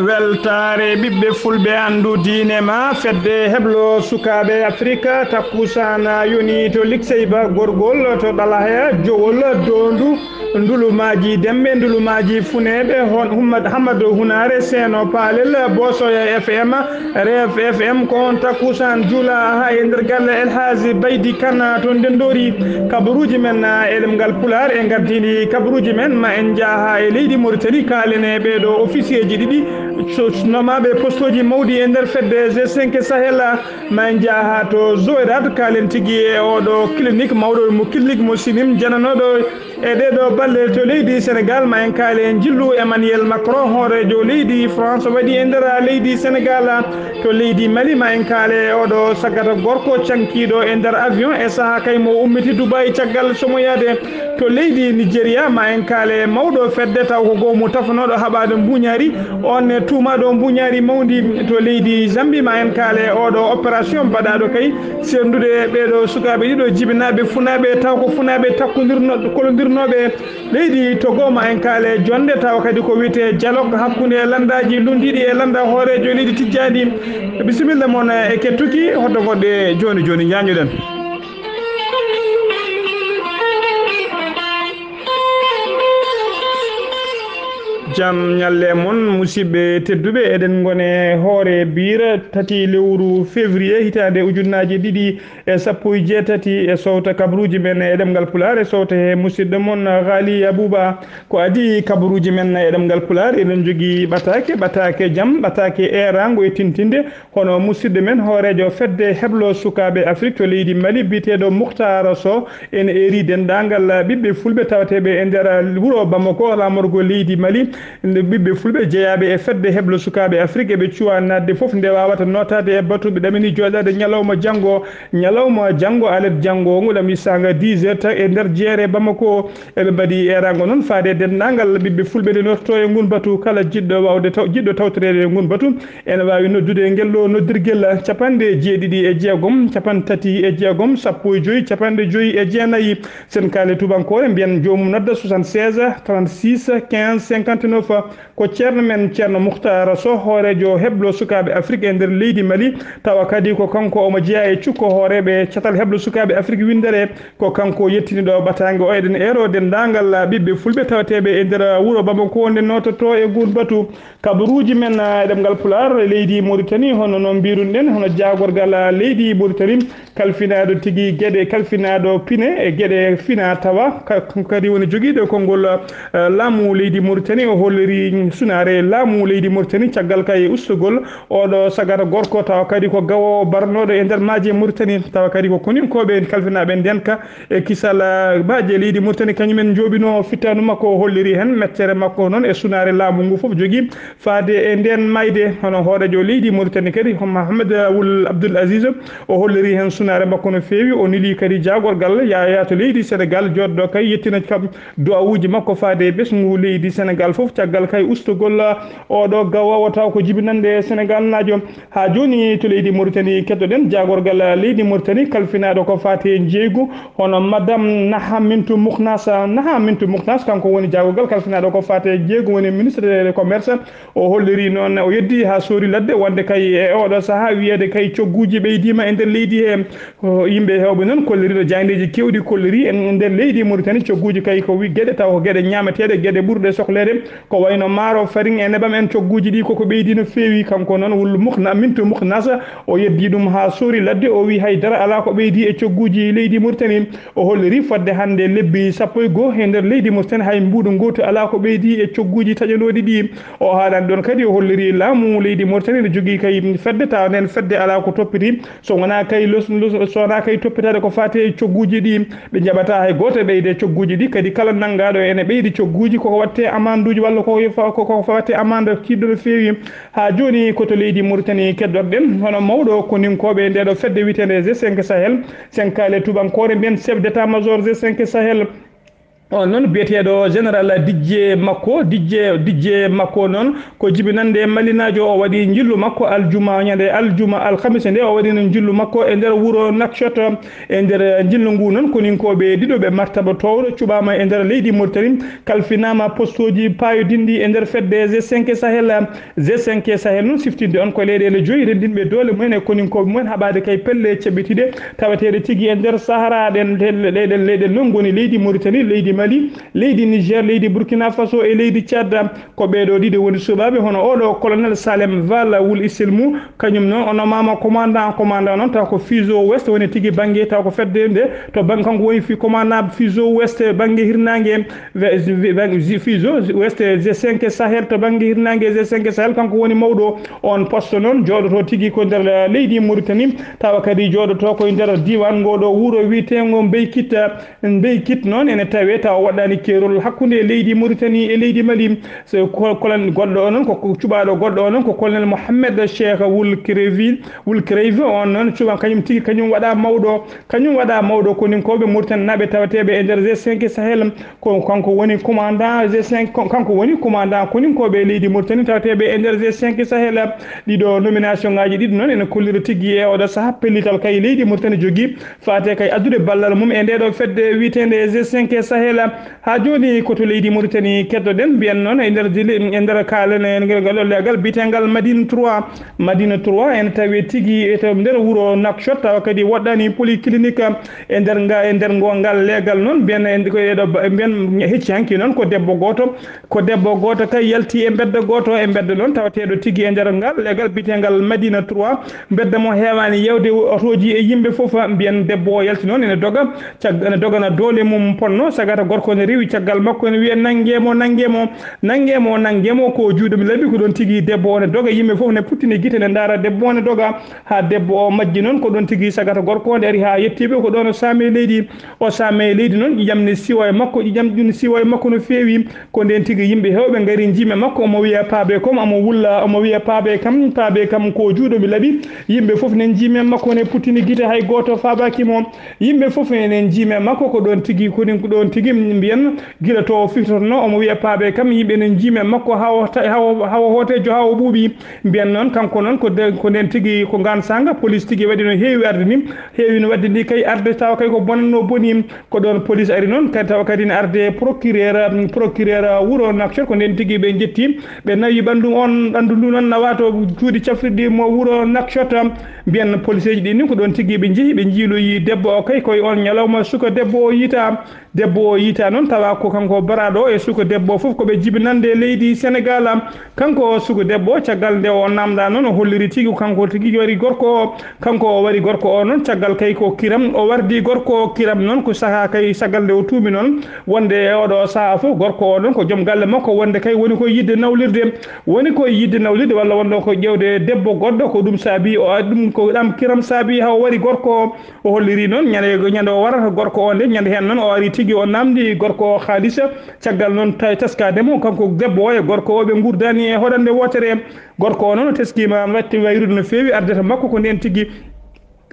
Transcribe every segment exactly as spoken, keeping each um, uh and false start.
Weltaare ɓiɓɓe fulɓe, anndu diine ma. Fedde heblo sukaaɓe Afrika takkusaan yoni to Likseyba, Gorgol to Ɗalahaya, Jowol, Doondu, Ndulumaaji Demɓe, Ndulumaaji Funeeɓe, hon Hummad Hamadu Hunaare, Seeno Paalel, Boosoya F M, Reef F M. Ko on takkusaan juula haa e nder galle El Haaji Baydi Kan to Ndenndoori. Kabaruuji men e ɗemngal Pulaar e ngardiindi kabaruuji men, ma en njaha e leydi Mauritanie, kaalen e ɓee ɗoo ofisieeji ɗiɗi, so-, nomaaɓe postooji mawɗi e nder fedde G cinq Sahel. Ma en njaha to Zouérate, kaalen tigi e oo ɗoo clinique mawɗo mo clinique mo Sinim, jananooɗo e ɗee ɗoo balɗe to leydi Sénégal. Ma en kaale e njillu Emmanuel Macron, hooreejo leydi France, waɗi e nder leydi Sénégal. To leydi Mali, ma en kaale e oo ɗoo saggata gorko cankiiɗo e nder avion e sahaa kay mo ummiti Dubai caggal somoyaade. To leydi Nigeria, ma en kaale e mawɗo fedde, taw ko goomu tafanooɗo haɓaade mbuuñaari, on ne tuumaaɗo mbuuñaari mawndi. To leydi Zambie, ma en kaale e oo ɗoo opération baɗaaɗo kay serndude e ɓee ɗoo sukaaɓe ɗiɗo jibinaaɓe funaaɓe, taw ko funaaɓe takkondirno-, kolondirnooɓe. Leydi Togo, ma en kaale e jonnde, tawa kadi ko wiyetee dialogue hakkunde lanndaaji lunndiiɗi e lannda hooreejo leydi tijjaandi. Bisimilla mon e kettuki, hoto ngoɗɗe jooni jooni, ñaañuɗen. Jam ñalle mon, musidɓe tedduɓe, eɗen ngone hoore biira tati lewru février hitaande ujunnaaje ɗiɗi e sappo e jeetati e sowta kabaruuji men e ɗemngal Pulaar e sowta he musidɗo mon Ghali Abouba. Ko adii kabaruuji men e ɗemngal Pulaar, eɗen njogii ɓataake, ɓataake jam, ɓataake eeraango e tintinde, hono musidɗo men hooreejo fedde heblo sukaaɓe Afrik to leydi Mali, biyeteeɗo Mukhtar Sow, ene eeri denndaangal ɓiɓɓe fulɓe tawateeɓe e nder wuro Bamako, laamorgo leydi Mali, nde ɓiɓɓe fulɓe jeyaaɓe e fedde heblo sukaaɓe Afrik, eɓe cuwa naatde fof nde waawata nootaade e batu. Ɓe ɗamini jooɗaade ñalawma janngo, ñalawma janngo, alet janngo, nguɗam isaanga dix heures ta-, e nder jeere Bamako. Eɓe mbaɗi eeraango noon faade e denndaangal ɓiɓɓe fulɓe nde noototo e ngun batu. Kala jiɗɗo waawde taw-, jiɗɗo tawtoreede e ngun batu, ene waawi noddude e ngel ɗoo noddirgel, capanɗe jeeɗiɗi e jeegom, capanɗe tati e jeegom, sappo e joy, capanɗe joy e jeenayi. Sen kaale tuubankoore, mbiyen joomum nodda soixante-seize, trente-six, quinze, cinquante-neuf. Ko ceerno men, Ceerno Mukhtar Sow, hooreejo heblo sukaaɓe Afrik e nder leydi Mali, tawa kadi ko kanko omo jeyaa e cukko hooreeɓe catal heblo sukaaɓe Afrik winndere. Ko kanko yettini ɗo ɓataange o. Eɗen eero denndaangal ɓiɓɓe fulɓe tawateeɓe e nder wuro Bamako nde noototo e nguun batu. Kabaruuji men, ah, e ɗemngal Pulaar, leydi Mauritanie, hono no mbiiruɗen, hono jaagorgal, ah, leydi Mauritanie, kalfinaaɗo tigi geɗe, kalfinaaɗo pine e geɗe fina tawa, ka-, kanko kadi woni jogiiɗo konngol, ah, laamu leydi Mauritanie. O holliri sunaare laamu leydi Mauritanie caggal kay ustugol oɗo sagata gorko, tawa kadi ko gawoowo barnooɗo e nder maaje Mauritanie, tawa kadi ko koninkooɓe kalfinaaɓe ndeenka e kisal, ah, maaje leydi Mauritanie, kañum en njooɓinoo fittaandu makko. O holliri heen mettere makko noon e sunaare laamu ngu fof jogii faade e ndeen maayde. Hono hooreejo leydi Mauritanie kadi, Mohamed Wul Abdoul Aziz, o holliri heen sunaare makko no feewi. O neli kadi jaagorgal Yaya to leydi Sénégal, jooɗɗo kay yettina kam du'awuuji makko faade e ɓesngu leydi Sénégal fof, caggal kay ustugol oɗo gawoowo taw ko jibinannde Sénégal naajo. Haa jooni to leydi Mauritanie, keddoɗen jaagorgal leydi Mauritanie kalfinaaɗo ko faati e njeeygu, hono Madame Naha Mintou Mouknas. Naha Mintou Mouknas, kanko woni jaagorgal kalfinaaɗo ko faati e njeeygu, woni ministre de commerce. O holliri noon, o yeddi haa soori ladde wonde kay e oɗo sahaa wiyeede kay cogguuji ɓeydiima e nder leydi he. Ko yimɓe heewɓe noon kolliri, ɗo jaayndeeji keewɗi kolliri en nder leydi Mauritanie, cogguuji kay ko wi geɗe taw ko geɗe ñaameteeɗe, geɗe ɓurɗe sokleede, ko wayno maaro, fariŋ e nebam en. Cogguuji ɗi koko ɓeydi no feewi. Kanko noon Wul Mukna, Mintu Muknas, o yeddi ɗum haa soori ladde, o wi hay dara alaa ko ɓeydi e cogguuji leydi Mauritanie. O holliri fodde hannde lebbi sappo e goo e nder leydi Mauritanie, hay mbuuɗu ngootu alaa ko ɓeydi e cogguuji taƴanooɗi ɗi. O haalani ɗoon kadi, o holliri laamu leydi Mauritanie ne jogii kay fedde, tawa ndeen fedde alaa ko toppiti. So wonaa kay los-, los-, so wonaa kay toppitaade ko faati e cogguuji ɗi, ɓe njaɓataa hay gooto ɓeyde cogguuji ɗi. Kadi kala nanngaaɗo ene ɓeydi cogguuji, koko waɗtee amanduuji walla ko fa-, ko, ko waɗtee amande kiiɗɗo no feewi. Haa jooni ko to leydi Mauritanie keddoto-ɗen, hono mawɗo koninkooɓe ndeeɗo fedde wiyeteende G cinq Sahel, senkaale tuubankoore nden, chef d'état-major G cinq Sahel, On noon biyeteeɗo général Dijje makko, Dijje, Dijje makko noon ko jibinande Malinaajo, o waɗi njillu makko aljuma, ñande aljuma, alhamisa nde, o waɗino njillu makko e nder wuro Nouakchott. E nder njillu ngu noon, koninkooɓe ɗiɗo ɓe martaba toowɗo cuɓaama e nder leydi Mauritanie, kalfinaama postooji paayodinɗi e nder fedde G cinq Sahel. G cinq Sahel noon siftinde on ko leyɗeele joyi renndinɓe doole mumen e koninkooɓe mumen haɓaade kay pelle ceɓɓitiiɗe taweteeɗe tigi e nder Sahara. Ɗen leyɗe, leyɗe noon ngoni leydi Mauritanie, leydi Mali, leydi Niger, leydi Burkina Faso e leydi Tchad. Ko ɓeeɗo ɗiɗo woni suɓaaɓe, hono oɗo colonel Salem Val Wul Isilmu, kañum noon o nomaama commandant. Commandant noon taw ko Fiso Ouest woni tigi bannge, taw ko fedde nde to bang-, kanko woni fi commandant Fiso Ouest bannge hirnaange. Ve-, vi-, bang-, zi-, Fiso Ouest G cinq Sahel to bannge hirnaange G cinq Sahel, kanko woni mawɗo on poste noon, jooɗoto tigi ko nder leydi Mauritanie, tawa kadi jooɗoto ko e nder diiwaan ngoɗo wuro wiyeteengo Mbeykit. Mbeykit noon ene tawee tawa waɗɗaani keerol hakkunde leydi Mauritanie e leydi Mali. So ko-, colonel goɗɗo o noon ko, ko cuɓaaɗo goɗɗo o noon ko colonel Mohamed Cheikh Wul Krevi, Wul Krevi on noon cuɓa kañum tigi, kañum waɗa mawɗo, kañum waɗa mawɗo koninkooɓe Mauritanie naaɓe taweteeɓe e nder G cinq Sahel. Ko kanko woni commandant G cinq, ko kanko woni commandant koninkooɓe leydi Mauritanie taweteeɓe e nder G cinq Sahel. Ɗiɗo nomination ngaji ɗiɗi noon ene kollira tigi e oɗo saha pellital kay leydi Mauritanie jogii faate kay addude ballal mum e ndeɗo fedde wiyeteende G cinq Sahel. Haa jooni ko to leydi Mauritanie keddoɗen, mbiyen noon e nder jili, e nder kaalen e ngel, ngal ɗo leegal biyetengal Madina trois. Madina trois ene tawi tigi e to nder wuro Nouakchott, tawa kadi woɗɗani polyclinique e nder nga, e nder ngo ngal leegal noon. Mbiyen e ko e ɗo ba-, mbiyen hecci hanki noon ko debbo gooto, ko debbo gooto kay yalti e mbedda gooto, e mbedda noon tawateeɗo tigi e nder ngal leegal biyetengal Madina trois. Mbedda mo heewaani yewde otooji e yimɓe fof. Mbiyen debbo o yalti noon ene doga, cag-, ene dogana doole mum ponno, sagata gorko ne rewi caggal makko, ene wiya, "Nannge mo, nannge mo, nannge mo, nannge mo, ko juuɗe mi laɓi." Ko ɗoon tigi debbo o ne doga, yimɓe fof ne puttini gite ne ndaara debbo o ne doga, haa debbo o majji noon. Ko ɗoon tigi sagata gorko o nde ari haa yettiiɓe, ko ɗoon o saami e leydi. O saami e leydi noon, ƴiƴam ne siwa e makko, ƴiƴam ɗum siwa e makko no feewi. Ko ndeen tigi yimɓe heewɓe ngari njiimi e makko, omo wiya, "Paabe kom," omo wulla, omo wiya, "Paabe kam, paabe kam, ko juuɗe mi laɓi." Yimɓe fof ne njiimi e makko, ne puttini gite, hay gooto faabaaki mo. Yimɓe fof enen njiimi e makko, ko ɗoon tigi, ko ɗum, ko ɗoon tigi mbiyen, gila to o fiftotonoo, omo wiya, "Paabe kam." Yimɓe enen njiimi e makko, haa o ta-, haa o, haa o hooteejo, haa o ɓuuɓi. Mbiyen noon, kanko noon, ko de-, ko ndeen tigi, ko ngaan saanga, police tigi waɗi no heewi arde ni, heewi no waɗde ni kay arde, tawa kay ko bonannoo boni. Ko ɗoon police ari noon, kadi tawa kadi ne arde procureur, procureur wuro Nouakchott, ko ndeen tigi ɓe njetti, ɓe nawi ɓanndu on, ɓanndu ndu noon nawa to cuuɗi cafrirɗi mo wuro Nouakchott. Mbiyen policeeji ɗi ni, ko ɗoon tigi ɓe njehi, ɓe njiiloyi debbo o kay, koye on ñalawma suka debbo o yiita. Debbo o yiita noon, tawa ko kanko baraaɗo o e suka debbo o fof ko ɓe jibinande leydi Senegal. Kanko o suka debbo o, caggal nde o naamnda noon, o holliri tigi ko kanko tigi wari gorko o. Kanko o wari gorko o noon, caggal kay ko kiram, o wardi gorko o. Kiram noon ko sahaa kay, caggal nde o tuumi noon, wonde e oɗo sahaa fof, gorko o noon ko joom galle makko, wonde kay woni ko yiɗde nawlirde. Woni ko yiɗde nawlirde walla wonde ko ƴeewde debbo goɗɗo, ko ɗum saabi o, ɗum ko ɗam kiram saabi haa o wari gorko o. O holliri noon ñande, ñande o warata gorko o nde, ñande heen noon o ari tigi, o naamndi gorko o haalisa. Caggal noon ta-, teskaade mo, kanko debbo o e gorko o ɓe nguurdaani e hoɗande wootere. Gorko o noon o teskiima, watti wayrude no feewi, ardata makko ko ndeen tigi.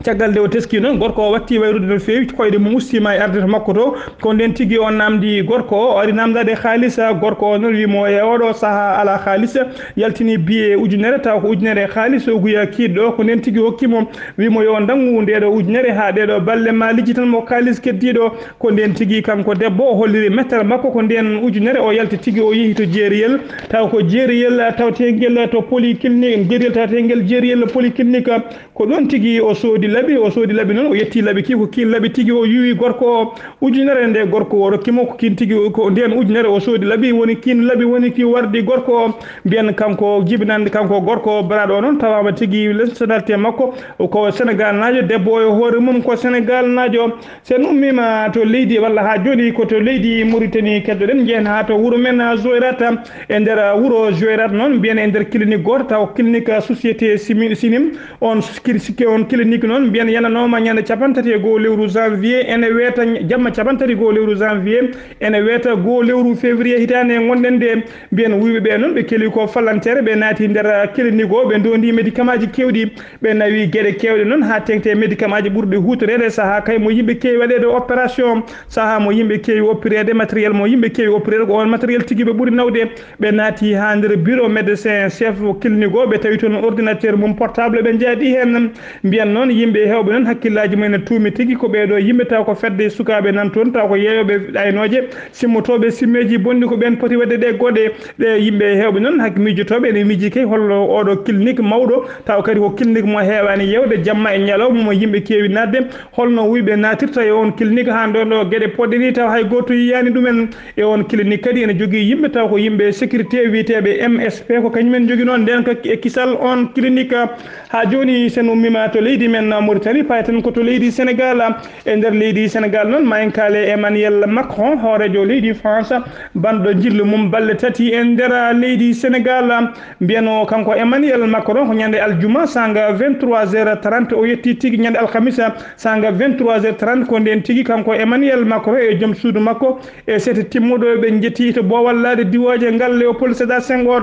Caggal nde o teski noon, gorko o watti wayrude no feewi, koyɗe mum ustiima e ardata makko to. Ko ndeen tigi o naamndi gorko o, o ari naamndaade haalisa. Gorko o noon wii mo e oɗo sahaa alaa haalisa, yaltini biye ujunere, taw ko ujunere haalis o guya kiiɗɗo. Ko ndeen tigi hokki mo, wii mo yo o ndaŋu ndeeɗo ujunere haa ɗeeɗo balle ma lijjitan mo kaalis keddiiɗo. Ko ndeen tigi kanko debbo o holliri mettere makko, ko ndeen ujunere o yalti tigi o yehi to jeeriyel, taw ko jeeriyel tawteengel to polyclinique, jeeriyel tawteengel jeeriyel polyclinique. Ko ɗoon tigi o soodi laɓi, o soodi laɓi noon, o yetti laɓi ki, ko kiin laɓi tigi o yuwi gorko o. Ujunere nde gorko o rokki mo, ko kiin tigi o, ko ndeen ujunere o soodi laɓi, woni kiin laɓi, woni ki wardi gorko o. Mbiyen kanko jibinande, kanko gorko o, baraaɗo o noon, tawaama tigi nationalité makko ko Senegal naajo, debbo o e hoore mum ko Senegal naajo. So en ummiima to leydi, walla haa jooni ko to leydi Mauritanie keddoɗen, njehen haa to wuro men Zouérate. E nder wuro Zouérate noon, mbiyen e nder clinique gooto, taw clinique société Simi-, Sinim, on kil-, sikke on clinique noon mbiyen yananooma ñande capanɗe tati e goo lewru janvier, ene weeta ñ- jamma capanɗe tati e goo lewru janvier, ene weeta goo lewru février hitaande ngonɗen nde. Mbiyen wuyɓe ɓe noon ɓe keli ko fallantere, ɓe naati nder clinique o, ɓe ndondi médicament ji kewɗi, ɓe nawi geɗe kewɗe noon haa teŋti e médicament ji ɓurɗi huutoreede sahaa kay mo yimɓe keewi waɗeede opération, sahaa mo yimɓe keewi oppireede, matériel mo yimɓe keewi oppireede ko on matériel tigi ɓe ɓuri nawde. Ɓe naati haa nder bureau médecin chef clinique o, ɓe tawi toon ordinateur mum portable, ɓe njaadi heen. Mbiyan noon yimɓe heewɓe noon hakkillaaji mumen ne tuumi tigi ko ɓee ɗoo yimɓe taw ko fedde sukaaɓe nan toon, taw ko yeeyooɓe aynooje, simmotooɓe simmeeji bonɗi, ko ɓeen poti waɗde ɗe goɗe. Ɗe yimɓe heewɓe noon hak miijotooɓe ene miiji kay holno oɗo clinique mawɗo, taw kadi ko clinique mo heewaani yeewde jamma e ñalawma, mo yimɓe keewi naatde, holno wuyɓe naatirta e on clinique haa ndo ɗo geɗe poɗɗe ni taw hay gooto yiyaani ɗumen. E on clinique kadi ene jogii yimɓe taw ko yimɓe sécurité wiyeteeɓe M S P, ko kañumen njogi noon nden ka e kisal on clinique. Haa jooni sen ummiima to leydi men Mauritanie, payaten ko to leydi Sénégal. E nder leydi Sénégal noon ma en kaale Emmanuel Macron, hooreejo leydi France, banɗo njillu mum balɗe tati e nder leydi Sénégal. Mbiyano kanko Emmanuel Macron ko ñande aljuma sanga vingt-trois heures trente, o yetti tigi ñande alhamisa sanga vingt-trois heures trente, ko nden tigi kanko Emmanuel Macron e joom suudu makko e sete timmuɗo ɓe jetti to Boowal Laaɗe diwooje ngal Léopold Sédar Senghor.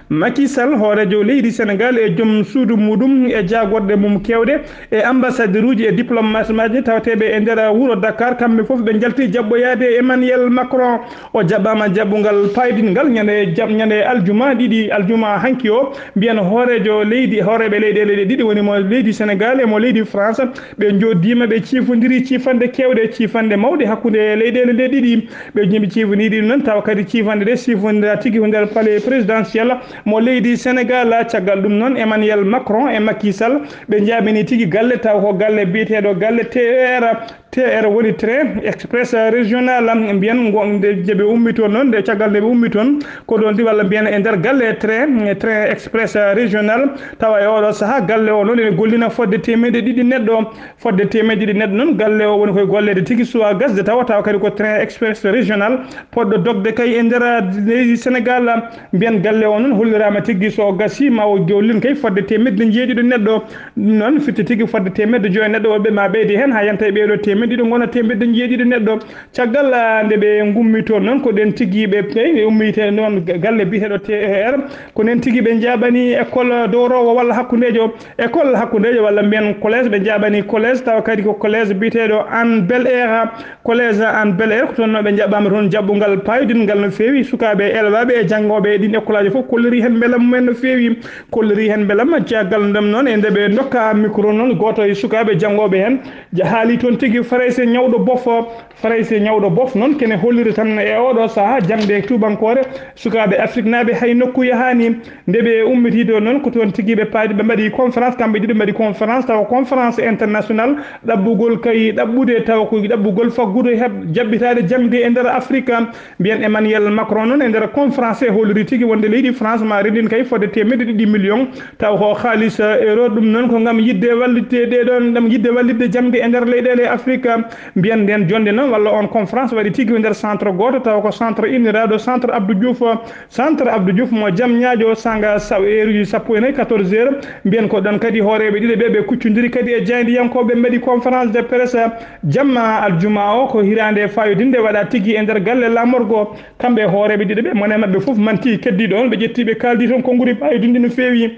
Macky Sall, hooreejo leydi Sénégal e joom suudu muɗum e jaagorɗe mum keewɗe e ambassadeur uji e diplomate maji tawateeɓe e nder wuro Dakar, kamɓe fof ɓe njalti jaɓɓoyaade Emmanuel Macron. O jaɓɓaama jaɓɓungal paydinngal ñande jam-, ñande aljuma ɗiɗi, aljuma hanki o. Mbiyen hooreejo leydi, hooreeɓe leyɗeele ɗe ɗiɗi woni mo leydi Sénégal e mo leydi France, ɓe njooɗdiima, ɓe ciifondiri ciifande keewɗe, ciifande mawɗe hakkunde leyɗeele ɗe ɗiɗi. Ɓe jimɓe ciifondiri ɗum noon, tawa kadi ciifande ɗe ciifondira tigi ko nder palais présidentiel mo leydi Sénégal. Caggal ɗum noon, Emmanuel Macron e Macky Sall ɓe njaabini tigi galle, taw ko galle biyeteeɗo galle T E R. T E R woni train express régional, mbiyen ngo nde, nde ɓe ummi toon noon, nde caggal nde ɓe ummi toon, ko ɗoon ndi walla mbiyen e nder galle train, train express régional, tawa e oɗo sahaa galle o noon ene gollina fodde teemeɗɗe ɗiɗi neɗɗo, fodde teemeɗɗe ɗiɗi neɗɗo noon, galle o woni koye golleede tigi suwa gasde tawa, tawa kadi ko train express régional, poɗɗo dogde kay e nder leydi Sénégal. Mbiyen galle o noon holliraama tigi so o gasii ma o jollin kay fodde teemeɗɗe njeeɗiɗo neɗɗo, ɗum noon firti tigi fodde teemeɗɗe joyi neɗɗo woɓɓe ma ɓeyde heen haa yanta e ɓeeɗo teemeɗɗe ɗiɗo ngona teemeɗɗe njeeɗiɗo neɗɗo. Caggal, ah, nde ɓe ngummi toon noon, ko ɗen tigi ɓe tawi ɓe ummiti noon galle biyeteeɗo T E R, ko nen tigi ɓe njaɓani école dowrowo walla hakkundejo, école hakkundejo walla mbiyen collège, ɓe njaɓani collège, tawa kadi ko collège biyeteeɗo Hann Bel Air, collège Hann Bel Air, ko toon no ɓe njaɓɓaama toon jaɓɓungal paydinngal no feewi, sukaaɓe elwaaɓe e janngooɓe e ɗiin école aji fof kolliri heen mbela mumen no feewi, kolliri heen mbela ma caggal ndem noon e nde ɓe ndokka micro noon gooto e sukaaɓe janngooɓe heen, ja-, haali toon tigi Farayse ñawɗo bof, Farayse ñawɗo bof noon kene holliri tan e oɗo sahaa jaŋde tuubankoore, sukaaɓe Afriknaaɓe hay nokku yahaani. Nde ɓe ummitii ɗo noon, ko toon tigi ɓe paadi, ɓe mbaɗi conférence, kamɓe ɗiɗo mbaɗi conférence, tawa conférence international, ɗaɓɓugol kay, ɗaɓɓude tawa ko ɗaɓɓugol faggudu heɓ-, jaɓɓitaade jaŋde e nder Afrika. Mbiyen Emmanuel Macron noon e nder conférence e holliri tigi wonde leydi France ma renndin kay fodde teemeɗɗe ɗiɗi million, taw ko haalis, eh, euro, ɗum noon ko ngam yiɗde wallitde ɗee ɗoon, ngam yiɗde wallitde jaŋde e nder leyɗeele Afrika. Mbiyen nden jonde noon walla on conférence waɗi tigi e nder centre gooto, tawa ko centre inniraaɗo centre Abdou Diouf. Centre Abdou Diouf mo Diamniadio, sanga sa-, heure uji sappo e nayi, quatorze heures. Mbiyen ko ɗon kadi hooreeɓe ɗiɗo ɓe, ɓe kuccondiri kadi e jaayndiyankooɓe, mbaɗi conférence de presse jamma aljuma o, ko hiraande fayodinde waɗa tigi e nder galle laamorgo. Kamɓe hooreeɓe ɗiɗo ɓe, mone maɓɓe fof manti keddiiɗo on, ɓe ƴetti, ɓe kaaldi toon konngudi fayodinde no feewi.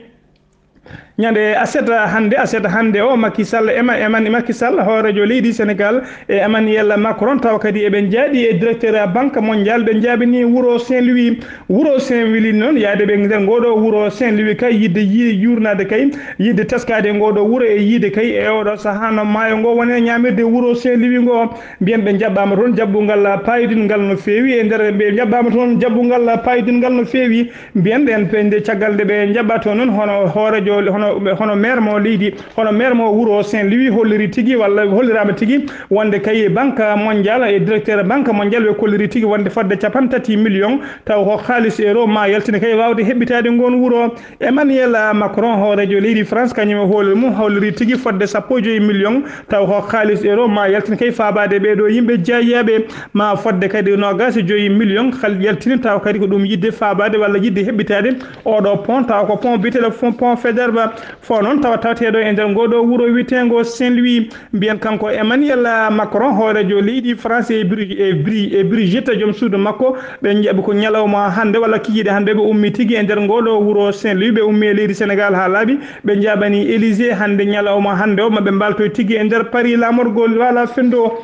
Ñande aset hannde, aset hannde o, Macky Sall, Emma-, Emma-, Macky Sall, hooreejo leydi Sénégal, e Emmanuel Macron, tawa kadi eɓe njaaɗi e directeur Banque Mondiale, ɓe njaabini wuro Saint-Louis. Wuro Saint-Louis noon, yaade ɓe nder ngoo ɗoo wuro Saint-Louis kay, yiɗde yi-, yuurnaade kay, yiɗde teskaade ngoo ɗoo wuro e yiide kay e oo ɗoo sahaa no maayo ngoo woni e ñaamirde wuro Saint-Louis ngoo. Mbiyen ɓe njaɓɓaama toon jaɓɓungal paayidinngal no feewi, e nder ɓe njaɓɓaama toon jaɓɓungal paayidinngal no feewi. Mbiyen ɓeen pe-, nde caggal nde ɓe njaɓɓatoo noon, hono hooreejo, hono, hono maire mo leydi, hono maire mo wuro Saint-Louis holliri tigi, walla holliraama tigi, wonde kay Banque Mondiale e directeur Banque Mondiale ɓe kolliri tigi wonde fodde capanɗe tati million, taw ko haalis euro ma yaltine kay waawde heɓɓitaade ngoon wuro. Emmanuel Macron, hooreejo leydi France, kañum e hoolel mum holliri tigi fodde sappo e joyi million, taw ko haalis euro ma yaltine kay faabaade ɓee ɗoo yimɓe jeeyaaɓe, ma fodde kadi noogaas e joyi million hal yaltini, taw kadi ko ɗum yiɗde faabaade walla yiɗde heɓɓitaade oo ɗoo pont, taw ko pont biyeteeɗo pont, pont Faidherbe. Fof noon tawa tawateeɗo e nder ngoo ɗoo wuro wiyeteengo Saint-Louis. Mbiyen kanko Emmanuel Macron, hooreejo leydi France e Bri-, e Bri-, e Brigitte, joom suudu makko, ɓe njaɓi ko ñalawma hannde walla kikiiɗe hannde ɓe ummi tigi e nder ngoo ɗoo wuro Saint-Louis, ɓe ummi e leydi Sénégal haa laaɓi, ɓe njaɓani Élysée hannde ñalawma hannde o, maɓe mbaltoy tigi e nder Paris laamorgo Wala Fendo.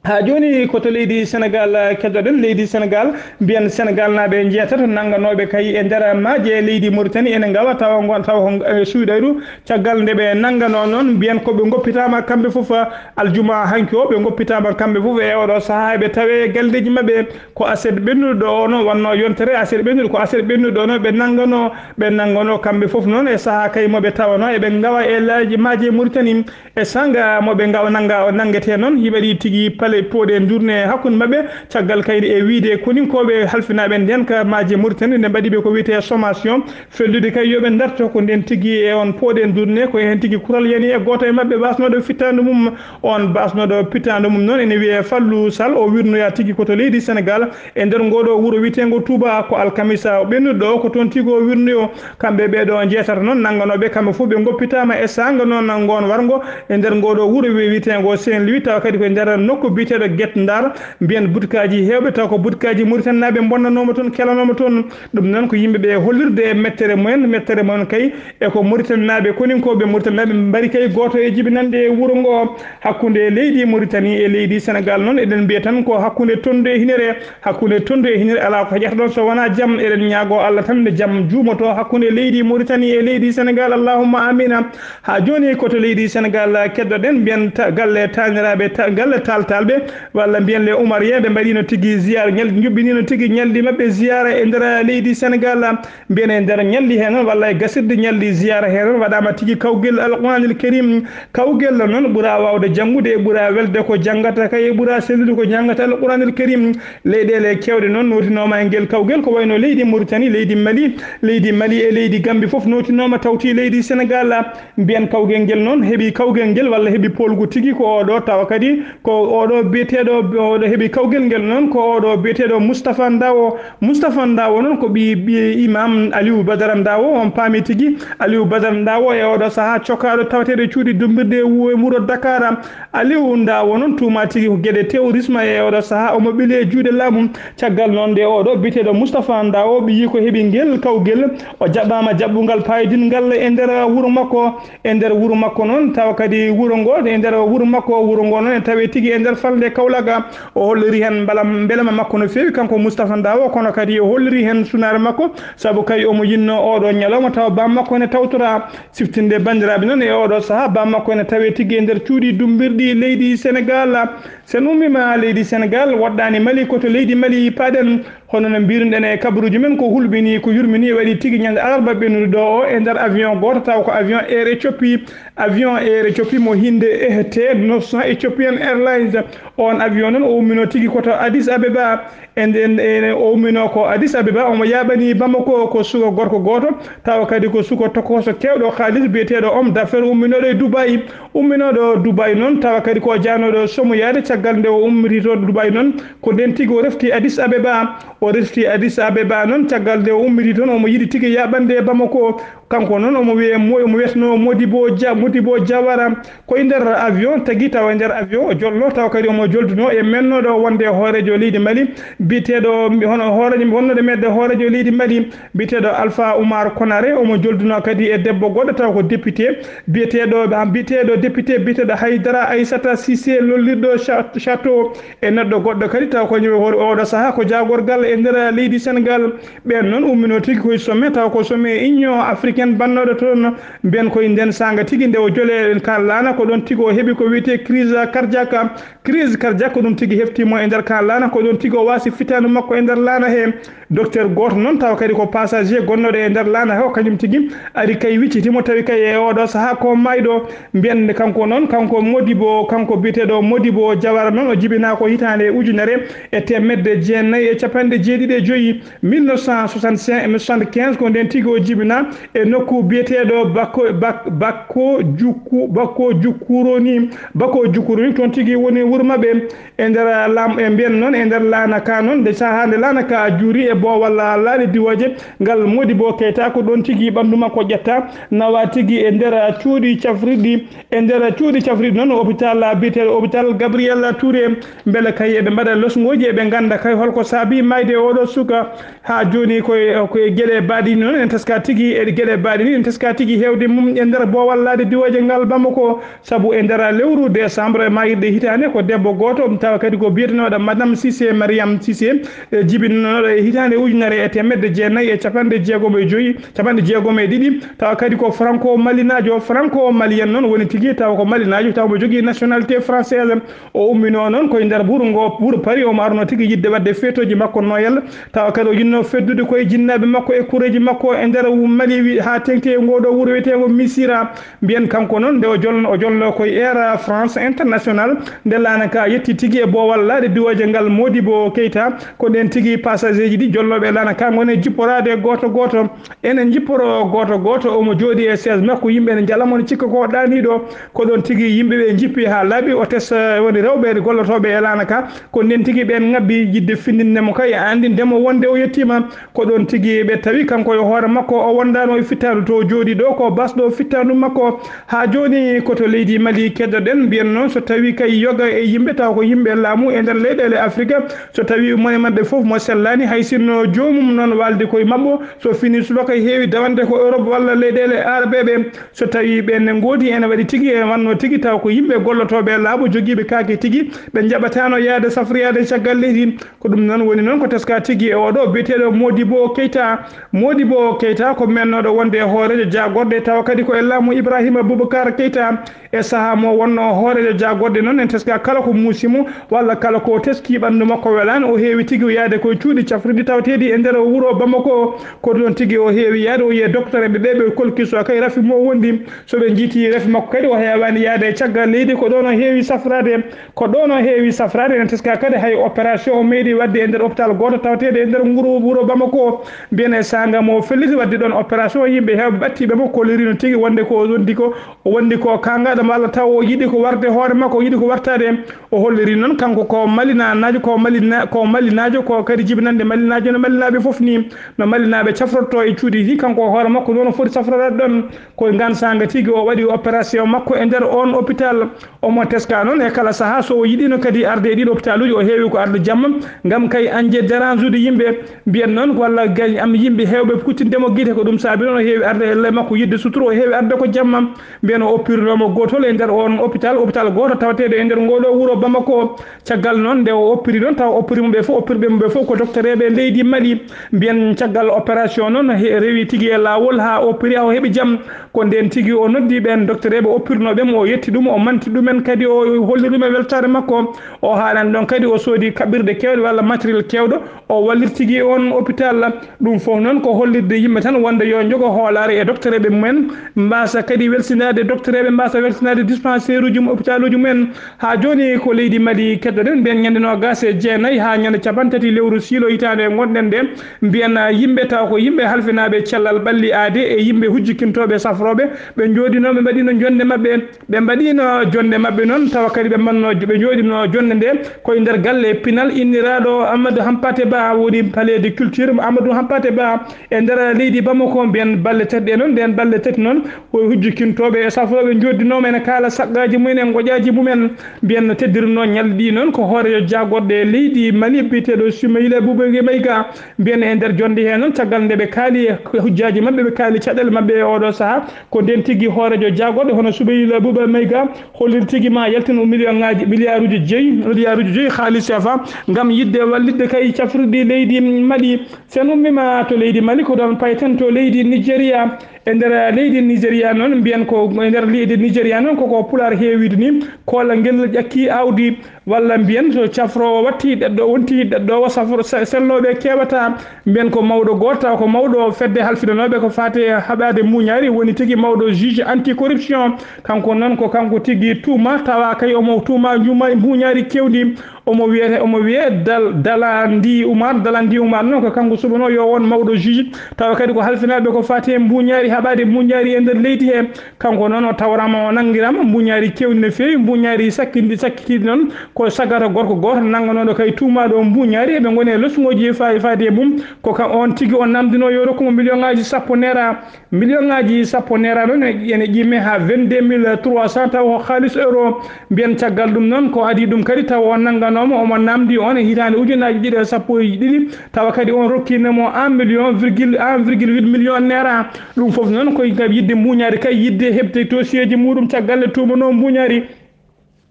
Haa jooni ko to leydi Sénégal, eh, keddoɗen. Leydi Sénégal, mbiyen Sénégal naaɓe njeetato nannganooɓe kay e nder maaje leydi Mauritanie ene ngawa tawa ngon-, tawa ko, eh, suuɗayru. Caggal nde ɓe nannganoo noon, mbiyen ko ɓe ngoppitaama kamɓe fof, eh, aljuma hanki o, ɓe ngoppitaama kamɓe fof e oɗo sahaa, eɓe tawe e galleeji maɓɓe. Ko aset ɓennuɗo ɗo o noon wannoo yontere, aset ɓennuɗo, ko aset ɓennuɗo ɗo noon ɓe nannganoo, ɓe nannganoo kamɓe fof noon e sahaa kay mo ɓe tawanoo eɓe ngawa e laaji maaje Mauritanie. E saanga mo ɓe ngaw nannga o nanngetee noon, yimɓe ɗi tigi pale pooɗe ndurne hakkunde maɓɓe, caggal kayri e wiyde koninkooɓe halfinaaɓe ndeen ka maaje Mauritanie nde mbaɗi ɓe ko wiyetee sommation, fellude kay yo ɓe ndarto ko ndeen tigi e on pooɗe ndurne, ko heen tigi kural yani e gooto e maɓɓe baasnooɗo fittaandu mum. On baasnooɗo fittaandu mum noon ene wiyee Fallou Sall, o wirnoyaa tigi ko to leydi Sénégal, e nder ngoo ɗoo wuro wiyeteengo Touba, ko alkamisa ɓennuɗo o, ko toon tigi o wirnoyoo. Kamɓe ɓee ɗoo njeetato noon, nannganooɓe kamɓe fof ɓe ngoppitaama e saanga noon ngoon warngo e nder ngoo ɗoo wuro wi-, wiyeteengo Saint-Louis, tawa kadi ko e nder nokku biyeteeɗo Guet Ndar, mbiyen butkaaji heewɓe, tawa ko butkaaji Mauritanie naaɓe mbonnanooma toon, kelanooma toon. Ɗum noon ko yimɓe ɓe hollirde e mettere mumen, mettere mumen kay e ko Mauritanie naaɓe, koninkooɓe Mauritanie naaɓe mbari kay gooto e jibinande e wuro ngoo. Hakkunde leydi Mauritanie e leydi Sénégal noon, eɗen mbiya tan ko hakkunde tonndu e hinere, hakkunde tonndu e hinere, alaa ko heƴata ɗoon so wonaa jam. Eɗen ñaagoo Allah tan nde jam juumoto hakkunde leydi Mauritanie e leydi Sénégal, allahumma amina. Haa jooni ko to leydi Sénégal keddoɗen, mbiyen ta-, galle taaniraaɓe, ta-, galle taaltaalɓe, walla mbiyen les Oumariens, ɓe mbaɗiino tigi ziyaara, ñal-, njuɓɓiniino tigi ñalɗi maɓɓe ziyaara e nder leydi Sénégal. Mbiyen e nder ñalɗi heen noon, walla e gasirde ñalɗi ziyaara heen noon, waɗaama tigi kawgel Alquraanil Karim. Kawgel noon ɓuraa waawde janngude, e ɓuraa welde ko janngata kay, e ɓuraa sellude ko janngata Alquraanil Karim. Leyɗeele keewɗe noon nootinooma e ngel kawgel, ko wayno leydi Mauritanie, leydi Mali, leydi Mali e leydi Gambie fof nootinooma, tawti leydi Sénégal. Mbiyen kawgel ngel noon heɓi kawgel ngel walla heɓi poolgu tigi ko oɗo, tawa kadi ko oɗo biyeteeɗo, oɗo heɓi kawgel ngel noon ko oɗo biyeteeɗo Moustapha Ndawo. Moustapha Ndawo noon ko ɓii, ɓii Imam Aliou Badara Ndawo, on paami tigi Aliou Badara Ndawo e oɗo sahaa cokaaɗo tawateeɗo cuuɗi dummbirɗi e wu-, e wuro Dakar. Aliou Ndawo noon tuumaa tigi ko geɗe terrorisme e oɗo sahaa omo ɓili e juuɗe laamu. Caggal noon nde oɗo biyeteeɗo Moustapha Ndawo ɓiyi ko heɓi ngel kawgel, o jaɓɓaama jaɓɓungal paaydinngal e nder wuro makko. E nder wuro makko noon, tawa kadi wuro ngo, e nder wuro makko, wuro ngo noon, en tawi tigi e nder falnde Kaolack. O holliri heen mbela-, mbelema makko no feewi, kanko Moustapha Ndawo, kono kadi o holliri heen sunaare makko, sabu kay omo yinno oɗo ñalawma tawa baam makko ene tawtora. Siftinde banndiraaɓe noon, e oɗo sahaa, baam makko ene tawe tigi e nder cuuɗi dummbirɗi leydi Sénégal. Sen ummiima leydi Sénégal, woɗɗaani Mali, ko to leydi Mali paɗen. Hono no mbiruɗen e kabaruuji men, ko hulɓinii, ko yurminii, waɗi tigi ñande alarba ɓennuɗo ɗo o e nder avion gooto, taw ko avion Air Ethiopie. Avion Air Ethiopie mo hinnde E H T neuf cents, Ethiopian Airlines. On avion noon o umminoo tigi ko to Addis Abeba. E nden, e o umminoo ko Addis Abeba, omo yaaɓanii Bamako, ko suka gorko gooto, tawa kadi ko suka tokooso keewɗo kaalis biyeteeɗo homme d'affaires umminooɗo e Dubai. Umminooɗo Dubai noon, tawa kadi ko jaanooɗo somoyaade. Caggal nde o ummiti toon Dubai noon, ko nden tigi o refti Addis Abeba. O refti Addis Abeba noon, caggal nde o ummiti toon, omo yiɗi tigi yaaɓande Bamako. Kanko noon omo wiyee mo-, omo wiyetenoo Modibo Dia-, Modibo Diawara. Ko e nder avion tagi, tawa e nder avion o jolno, tawa kadi omo joldunoo e mennooɗo wonde hooreejo leydi Mali, biyeteeɗo, hono hooreejo, wonnooɗo meɗde hooreejo leydi Mali, biyeteeɗo Alpha Oumar Konaré. Omo joldunoo kadi e debbo goɗɗo, tawa ko député, biyeteeɗo, biyeteeɗo député, biyeteeɗo Haydara Aissata Cissé, lollirɗo Cha-, Château, e neɗɗo goɗɗo kadi, tawa ko ñawi hor-, oɗo sahaa ko jaagorgal e nder leydi Sénégal. Ɓeen noon umminoo tigi koye sommet, tawa ko sommet Union Africaine bannooɗo toon. Mbiyen koye nden saanga tigi nde o jolee ka laana, ko ɗoon tigi o heɓi ko wiyetee crise cardiaque. Crise cardiaque ko ɗum tigi hefti mo e nder ka laana, ko ɗoon tigi o waasi fittaandu makko e nder laana he. Docteur gooto noon, tawa kadi ko passager gonnooɗo e nder laana he, o kañum tigi ari kay wiccitii mo, tawi kay e oɗo sahaa ko maayɗo. Mbiyen kanko noon, kanko Modibo, kanko biyeteeɗo Modibo Jawara noon, o jibinaa ko hitaande ujunere e teemedde jeenayi e capanɗe jeeɗiɗi e joyi. Mille neuf cent soixante-cinq, soixante-quinze, ko nden tigi o jibinaa e nokku biyeteeɗo Bakko, Bak-, Bakko Jukku, Bakko Jukkuroni, Bakko Jukkuroni, toon tigi woni wuro maɓɓe. E nder laam-, e mbiyen noon, e nder laana ka noon, nde sahaa nde laana ka juuri e Boowal laaɗe diwooje ngal Modibo Keita, ko ɗoon tigi ɓanndu makko ƴetta, nawa tigi e nder cuuɗi cafrirɗi. E nder cuuɗi cafrirɗi noon, hôpital biyeteeɗo hôpital Gabriel Touré, mbele kay eɓe mbaɗa losngooji, eɓe ngannda kay holko saabi maayde oɗo suka. Haa jooni koye, koye geɗe baaɗe nii noon en teska tigi, e geɗe baaɗe nii en teska tigi heewde mum e nder boowal laaɗe diwooje ngal Bamako. Sabu e nder lewru décembre maayirɗe hitaande ko debbo gooto, tawa kadi ko biyetenooɗo Madame Cissé, Mariam Cissé, e jibinanooɗo e hitaande ujunere e teemedde jeenayi e capanɗe jeegom e joyi, capanɗe jeegom e ɗiɗi, tawa kadi ko franco malinaajo, franco malien noon woni tigi, tawa ko malinaajo, tawa mo jogii nationalité française. O umminoo noon koye nder wuro ngo, wuro Paris, omo arno tigi yiɗde waɗde feetooji makko Noël, tawa kadi o yiɗno feddude koye jinnaaɓe makko e kureeji makko e nder Mali, wi-, haa teŋti e ngoo ɗoo wuro wiyeteengo Missirah. Mbiyen kanko noon, nde o jolno, o jolno koye Air France International, nde laana ka yetti tigi e boowal laaɗe diwooje ngal Modibo Keita, ko ɗeen tigi pasageeji ɗi jolnooɓe e laana ka ngoni e jipporaade gooto gooto. Ene njipporo gooto gooto, omo jooɗii e siège makko, yimɓe ene njala mo, ne cikka ko ɗaaniiɗo. Ko ɗoon tigi yimɓe ɓe njippi haa laaɓi, o tesa woni rewɓe gollotooɓe e laana ka. Ko ndeen tigi ɓeen ŋabbi yiɗde findinde mo kay, anndinde mo wonde o yettiima. Ko ɗoon tigi ɓe tawi kanko e hoore makko o wondaano e fittaandu to o jooɗii ɗo, ko basɗo fittaandu makko. Haa jooni ko to leydi Mali keddoɗen, mbiyen noon so tawi kay yoga e yimɓe, tawa ko yimɓe laamu e nder leyɗeele Afrika, so tawi mone maɓɓe fof mo sellaani, hay sinno joomum noon waalde koye maɓɓo, so fini subaka heewi dawande ko Europe walla leyɗeele Arabeeɓe. So tawi ɓeen ne ngoodi ene waɗi tigi, e wanno tigi, tawa ko yimɓe gollotooɓe e laamu, jogiiɓe kaake tigi, ɓe njaɓataano yahde safroyaade caggal leydi. Ko ɗum noon woni noon ko teska tigi e oɗo biyeteeɗo Modibo Keita. Modibo Keita ko mennooɗo wonde e hooreejo jaagorɗe, tawa kadi ko e laamu Ibrahima Boubacar Keita. E sahaa mo wonno hooreejo jaagorɗe noon, en teska kala ko muusi mo, walla kala ko teski ɓanndu makko welaani, o heewi tigi o yahde koye cuuɗi cafrirɗi tawateeɗi e nder wuro Bamako. Ko ɗoon tigi o heewi yahde, o yiya docteur ɓe ɓe, ɓe kolki so kay rafi mo wondi. So ɓe njiiti rafi makko kadi, o heewaani yahde e caggal leydi, ko ɗoon o heewi safraade. Ko ɗoon o heewi safraade, ene teska kadi hay opération o meeɗi waɗde e nder hôpital gooto tawateeɗo e nder nguru wuro Bamako. Mbiyen e saanga mo felliti waɗde ɗoon opération, yimɓe heewɓe ɓattiiɓe mo kollirino tigi wonde ko wondi ko, o wondi ko kaangaɗo mo, walla taw o yiɗi ko warde hoore makko, o yiɗi ko wartaade. O holliri noon kanko ko Malinaajo, ko Malina-, ko Malinaajo, ko kadi jibinande Malinaajo no Malinaaɓe fof ni, no Malinaaɓe cafrorto e cuuɗi ɗi, kanko hoore makko noon o foti safroraade ɗoon. Ko ngaan saanga tigi o waɗi opération makko e nder oon hôpital. Omo teska noon e kala sahaa so o yiɗino kadi arde e ɗiin hôpitaluuji, o heewi ko arde jamma ngam kay añde dérange ude yimɓe. Mbiyen noon ko walla gay am yimɓe heewɓe kuttinde mo gite, ko ɗum saabi noon o heewi arde e ley makko yiɗde suturu, o heewi arde ko jamma. Mbiyen o oppirnoo mo gootol e nder oon hôpital, hôpital gooto tawateeɗo e nder ngoo ɗoo wuro Bamako. Caggal noon nde o oppiri noon, tawa oppiri mo ɓe fof, oppirɓe mo ɓe fof ko doctereeɓe leydi Mali. Mbiyen caggal opération noon he-, rewi tigi e laawol haa oppiri haa o heɓi jam. Ko ndeen tigi o noddi ɓeen doctereeɓe oppirnooɓe mo, o yetti ɗum, o manti ɗumen kadi, o holli ɗum e weltaare makko. O haalani ɗoon kadi o soodi kaɓirɗe keewɗe walla matériel keewɗo, o wallir tigi oon hôpital. Ɗum fof noon ko hollirde yimɓe tan wonde yo njogo hoolaare e doctereeɓe mumen, mbaasa kadi welsinaade doctereeɓe, mbaasa welsinaade dispensaire uji mum, hôpital uji mumen. Haa jooni ko leydi Mali keddoɗen, mbiyen ñande noogaas e jeenayi haa ñande cappanɗe tati lewru siilo hitaande ngonɗen nde, mbiyen yimɓe tawa ko yimɓe halfinaaɓe cellal ɓalli aade e yimɓe hujjikintooɓe safrooɓe, ɓe njooɗinoo ɓe mbaɗiino jonde maɓɓe. Ɓe mbaɗiino jonde maɓɓe noon, tawa kadi ɓe mbanno, ɓe njooɗinoo jonde nde koye nder galle pinal inniraaɗo Amadou Hampâté Bâ, woni Palais de Culture Amadou Hampâté Bâ e nder leydi Bamako. Mbiyen balɗe tati ɗe noon, nden balɗe tati noon, ko hujjikintooɓe e safrooɓe njooɗinooma ene kaala saqqaaji mumen e ngoƴaaji mumen. Mbiyen no teddirinoo ñalɗi ɗi noon ko hooreejo jaagorɗe leydi Mali biyeteeɗo Soumaïla Boubèye Maïga. Mbiyen e nder jonde hee noon, caggal nde ɓe kaali hujjaaji maɓɓe, ɓe kaali caɗeele maɓɓe e oɗo sahaa, ko ndeen tigi hooreejo jaagorɗe hono Soumaïla Boubèye Maïga holliri tigi ma yaltin o million ŋaaji, milliard uji joyi, milliard uji joyi haalis C F A ngam yiɗde wallitde kay cafrirɗi leydi Mali. So en ummiima to leydi Mali, ko ɗoon payten to leydi Nigéria. E nder leydi Nigéria noon, mbiyen ko e nder leydi Nigéria noon, koko Pulaar heewiri ni, koolangel ƴakki aawdi, walla mbiyen so cafroowo watti ɗeɗɗo, wonti ɗeɗɗoowo safro-, se-, sellooɓe keewata. Mbiyen ko mawɗo gooto, tawa ko mawɗo fedde halfinanooɓe ko faati e haɓaade muuñaari, woni tigi mawɗo juge anti-corruption. Kanko noon ko kanko tigi tuuma, tawa kay omo tuuma njuuma muuñaari keewndi. Omo wiyete, omo wiyee Dal-, Dalandi Umar. Dalandi Umar noon ko kanko suɓanoo yo won mawɗo juge, tawa kadi ko halfinaaɓe ko faati e mbuuñaari, haɓaade mbuuñaari e nder leydi he. Kanko noon o tawraama, o nanngiraama mbuuñaari keewɗi no feewi, mbuuñaari sakkindi-, sakkitiiɗi noon ko sagata gorko gooto nannganooɗo kay tuumaaɗo mbuuñaari. Eɓe ngoni e leçon ŋooji e faayi faade e mum. Ko ka on tigi o namdinoo yo rokku mo million ŋaaji sappo naira. Million ŋaaji sappo naira noon ene ƴimme haa vingt-deux mille trois cents tawa ko haalis euro. Mbiyen caggal ɗum noon ko adii ɗum kadi tawa o nannganooma, omo namdi on e hitaande ujunaaji ɗiɗi e sappo e ɗiɗi, tawa kadi on rokkiino mo un million virgule, un virgule huit million naira. Ɗum fof noon ko ngam yiɗde mbuuñaade kay, yiɗde heɓde dossier ji muuɗum caggal nde tuumanoo mbuuñaari.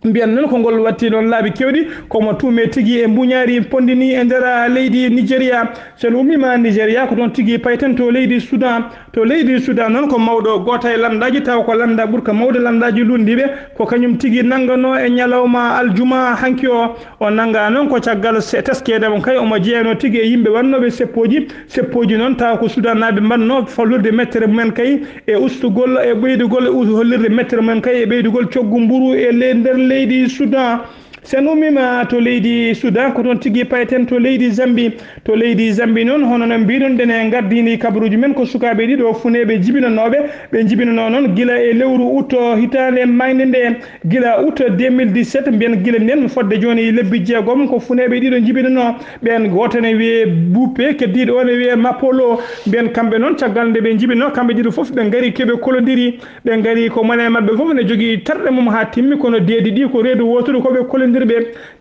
Mbiyen noon ko ngol watti noon laabi keewɗi, ko mo tuumee tigi e mbuuñaari ponndini e nder, ah, leydi Nigeria. So en ummiima Nigeria, ko toon tigi payten to leydi Sudan. To leydi Sudan noon ko mawɗo gooto e lanndaaji, tawa ko lannda ɓurka mawde lanndaaji luulndiiɓe, ko kañum tigi nannganoo e ñalawma aljuma hanki o. O nanngaa noon ko caggal se-, teskeede mo kay omo jeyanoo tigi e yimɓe waɗnooɓe seppooji. Seppooji noon tawa ko Sudanaaɓe mbaɗnoo, fallirde mettere mumen kay e ustugol e ɓeydugol e us-, hollirde mettere mumen kay e ɓeydugol coggu mburu e le-, nder leydi Sudan. So en ummiima to leydi Sudan, ko toon tigi payten to leydi Zambi. To leydi Zambi noon, hono no mbiɗon ɗen e ngardiindi kabaruuji men, ko sukaaɓe ɗiɗo funeeɓe jibinanooɓe. Ɓe njibinanoo noon gila e lewru ut hitaande maayde nde. Gila ut deux mille dix-sept, mbiyen gila nden fodde jooni lebbi jeegom, ko funeeɓe ɗiɗo njibinanoo. Ɓeen gooto ne wiyee Bupe, keddiiɗo o ne wiyee Mapolo. Mbiyen kamɓe noon, caggal nde ɓe njibinoo, kamɓe ɗiɗo fof ɓe ngari keɓe kolondiri. Ɓe ngari ko mone maɓɓe fof ne jogii terɗe mum haa timmi, kono deedi ɗi ko reedu wootudu ko ɓe kolondirɓe.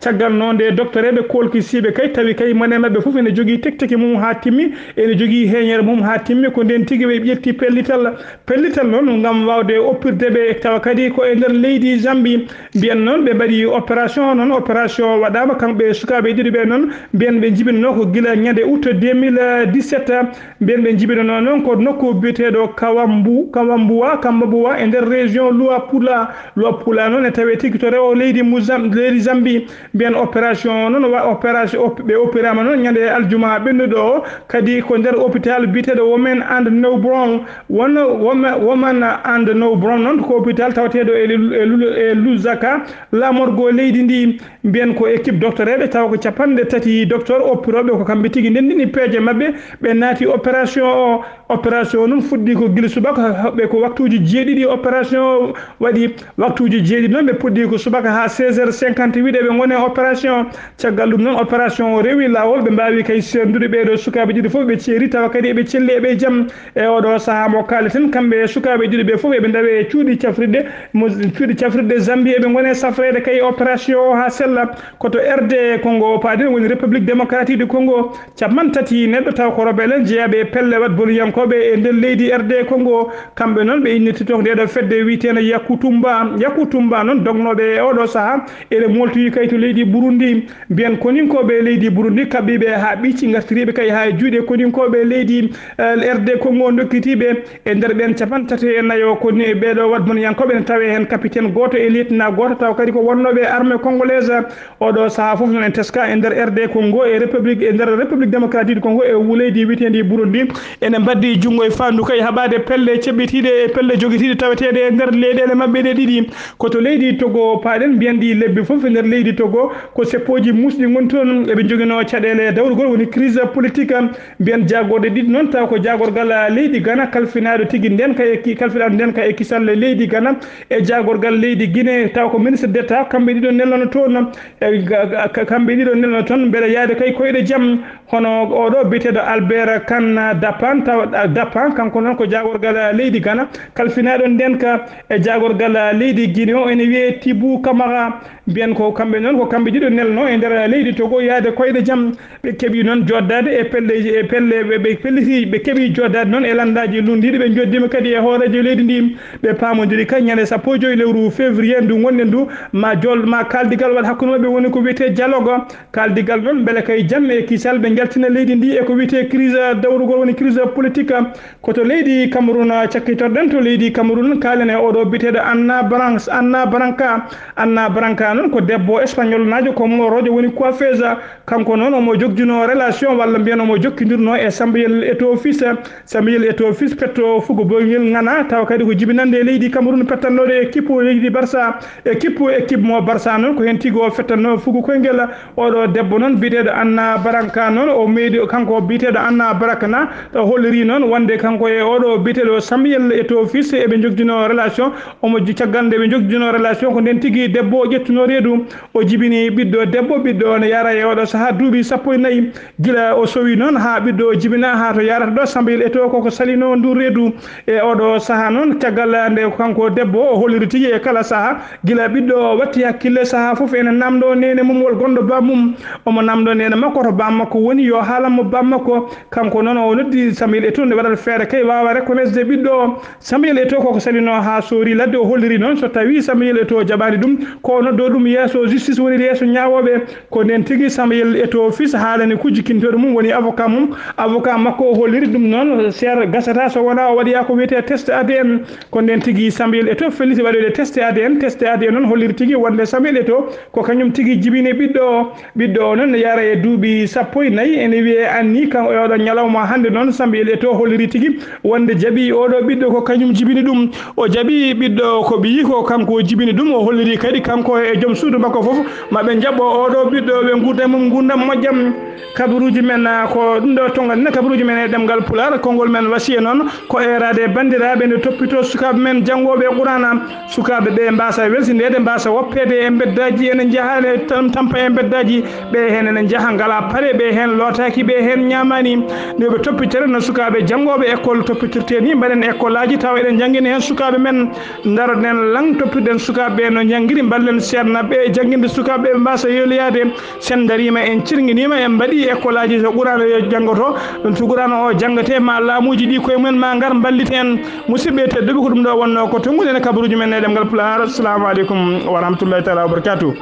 Caggal noon nde doktoreeɓe koolkisiiɓe kay tawi kay mone maɓɓe fof ene jogii tekteke mum haa timmi, ene jogii heeñere mum haa timmi, ko nden tigi ɓe ƴetti pellital. Pellital noon ngam waawde oppirde ɓe, tawa kadi ko e nder leydi Zambi. Mbiyen noon ɓe mbaɗi opération, noon opération waɗaama, kamɓe sukaaɓe ɗiɗo ɓe noon, mbiyen ɓe njibinanoo ko gila ñande août deux mille dix-sept. Mbiyen ɓe njibinanoo noon ko nokku biyeteeɗo Kawambu, Kawambuwa, Kambabuwa e nder région Luapula. Luapula noon e tawee tigi to rewo leydi Muzam-, leydi Zambi. Mbiyen opération o noon wa-, opération op-, ɓe opéraama noon ñande aljuma ɓennuɗo o, kadi ko nder hôpital biyeteeɗo Women and No Brown. Won, Women, Women and No Brown noon ko hôpital tawateeɗo e Lu-, e Lu-, e Lusaka, laamorgo leydi ndi. Mbiyen ko équipe doctoreeɓe, tawa ko capanɗe tati docteur oppirooɓe, ko kamɓe tigi ndenndini peeje maɓɓe, ɓe naati opération o. Opération o noon fuɗɗii ko gila subaka, haɓɓe ko waktuuji jeeɗiɗi opération o waɗi. Waktuuji jeeɗiɗi noon ɓe puɗɗii ko subaka haa seize heures cinquante-huit eɓe ngoni e opération. Caggal ɗum noon opération o rewi laawol, ɓe mbaawi kay seerndude ɓee ɗoo sukaaɓe ɗiɗo fof, ɓe ceeri tawa kadi eɓe celli, eɓe e jam. E oo ɗoo sahaa mo kaaleten, kamɓe e sukaaɓe ɗiɗo ɓee fof eɓe ndawee e cuuɗi cafrirɗe, mo, cuuɗi cafrirɗe Zambi, eɓe ngoni e safreede kay opération o haa sella. Ko to R D Congo paaɗen, woni République Démocratique du Congo. Capanɗe tati neɗɗo taw ko rebelle jeyaaɓe e pelle waɗboniyankooɓe e nder leydi R D Congo. Kamɓe noon ɓe inniti toon ndeeɗo fedde wiyeteende Yakutumba. Yakutumba noon dognooɓe e oo ɗoo sahaa ene mooltoyi kay to leydi Burundi. Mbiyen koninkooɓe leydi Burundi kaɓɓiiɓe haa ɓiici, ngartiriiɓe kay haa e juuɗe koninkooɓe leydi, eh, R D Congo ndokkitiiɓe. E nder ɓeen capanɗe tati e nayo ko ni ɓee ɗoo waɗboniyankooɓe ene tawee heen capitaine gooto e lieutenant gooto, tawa kadi ko wonnooɓe armée congolaise. Oo ɗoo sahaa fof noon en teska e nder R D Congo e République, e nder République Démocratique du Congo e wu-, leydi wiyeteendi Burundi, ene mbaɗdi junngo e faandu kay haɓaade pelle ceɓɓitiiɗe e pelle jogitiiɗe taweteeɗe e nder leyɗeele maɓɓe ɗe ɗiɗi. Ko to leydi Togo paaɗen, mbiyen ɗi lebbi fof e nder leydi Togo ko seppooji muusɗi ngoni toon. Eɓe njoginoo caɗeele dawrugol, woni crise politique. Mbiyen jaagorɗe ɗiɗi noon, taw ko jaagorgal, ah, leydi Ghana, kalfinaaɗo tigi ndeenka e ki-, kalfinaaɗo ndeenka e kisal leydi Ghana, e jaagorgal leydi Guinée, taw ko ministre d'État, kamɓe ɗiɗo nellono toon, e ga-, ga-, ka-, kamɓe ɗiɗo nellono toon, mbele yaade kay koyɗe jam. Hono oo ɗoo biyeteeɗo Albert Kan Dapan, taw, ah, Dapan, kanko noon ko jaagorgal, ah, leydi Ghana, kalfinaaɗo ndeenka e jaagorgal, ah, leydi Guinée o, ene wiyee Tibou Camara. Mbiyen ko kamɓe noon, ko kamɓe ɗiɗo nelno e nder leydi Togo yaade koyɗe jam. Ɓe keɓi noon joddaade e pelleeji, e pelle, ɓe, ɓe pelliti, ɓe keɓi joddaade noon e lanndaaji luulndiiɗi. Ɓe njoddiima kadi e hooreejo leydi ndi. Ɓe paamondiri kay ñande sappo e joy lewru février ndu ngonɗen ndu, ma jol, ma kaaldigal waɗ hakkunde maɓɓe, woni ko wiyetee dialogue. Kaaldigal noon mbele kay jam e kisal ɓe njaltina leydi ndi e ko wiyetee crise dawrugol, woni crise politique. Ko to leydi Cameroun cakkitorɗen, to leydi Cameroun kaalen e oo ɗoo biyeteeɗo Anna Branca, Anna Branca. Anna Branca noon ko Debbo espagnol naajo ko mooroojo woni coiffeuse. Kanko noon omo jokjunoo relation walla mbiyen omo jokkindirnoo e Sambayel Eto'o Fils. Sambayel Eto'o Fils petto fugo boyngel ŋana tawa kadi ko jibinannde e leydi Cameroun pettannooɗo e kippu leydi Barça. E kippu e kippu mo Barça noon ko heen tigi o fettannoo fugo koyngel. Oɗo debbo noon biyeteeɗo Anna Baranka noon o meeɗi kanko biyeteeɗo Anna Barakna o holliri noon wonde kanko e oɗo biyeteeɗo Sambayel Eto'o Fils eɓe jokjunoo relation. Omo caggal nde ɓe njogdinoo relation ko nden tigi debbo o ƴettunoo reedu. O jibini ɓiɗɗo debbo, ɓiɗɗo o ne yara e oɗo sahaa duuɓi sappo e nayi gila o sowi noon haa ɓiɗɗo o jibina haa to yarata ɗo Sambayel Eto'o koko salinoo ndu reedu. E oɗo sahaa noon caggal nde kanko debbo o holliri tigi e kala sahaa gila ɓiɗɗo o watti hakkille sahaa fof ene namdoo neene mum wol gonɗo baam mum. Omo namdoo neene makko to baam makko woni yo haalan mo baam makko. Kanko noon o noddi Sambayel Eto'o nde waɗata feere kay waawa reconnaissde ɓiɗɗo o. Sambayel Eto'o koko salinoo haa soori ladde o holliri noon so tawii Sambayel Eto'o jaɓaani ɗum ko o noddoo ɗum yeeso justice woni yeeso ñaawooɓe. Ko nden tigi Sambayel Eto'o Fils haalani ko jikkintooɗo mum woni avocat mum. Avocat makko o holliri ɗum noon seer gasata so wonaa o waɗiyaa ko wiyetee test A D N. Ko nden tigi Sambayel Eto'o felliti waɗoyde test A D N. Test A D N noon holliri tigi wonde Sambayel Eto'o ko kañum tigi jibini ɓiɗɗo o. Ɓiɗɗo o noon ne yara e duuɓi sappo e nayi ene wiyee anni kan e oɗo ñalawma hannde noon Sambayel Eto'o holliri tigi wonde jaɓi oɗo ɓiɗɗo ko kañum jibini ɗum. O jaɓi ɓiɗɗo ko ɓiyi ko kanko o jibini ɗum o holliri kadi kanko e joom suudu makko fof maɓe jaɓo oɗo ɓiɗɗo ɓe nguurda mum nguurdam moƴƴam. Kabaruuji men ko ɗum ɗo tongal ne kabaruuji men e ɗemngal pulaar konngol men wasiya noon ko eeraade banndiraaɓe nde toppitoo sukaaɓe men janngooɓe Quraana. Sukaaɓe ɓe mbaasa welsindeede mbaasa woppeede e mbeddaaji ene njaha ene tampa e mbeddaaji. Ɓe heen ene njaha ngalaa paɗe ɓe heen lootaaki ɓe heen ñaamaani. Nde ɓe toppitere no sukaaɓe janngooɓe école toppitirtee ni mbaɗen école aji tawa eɗen njanngina heen sukaaɓe men. Ndaroɗen lang toppitoɗen sukaaɓe ɓe no njanngiri mballen seernaaɓe ɓe e jannginde sukaaɓe ɓe mbaasa yeloyaade. Sen ndariima en cirnginiima en mbaɗi école aji to Quraana yo janngoto ɗum to Quraana o janngatee ma laamuuji ɗi koye mumen ma ngar mballita en. Musidɓe tedduɓe ko ɗum ɗo wonno ko tonguɗen e kabaruuji men e ɗemngal Pulaar. Assalamu aleykum wa rahmatullahi taala wa barakatuh.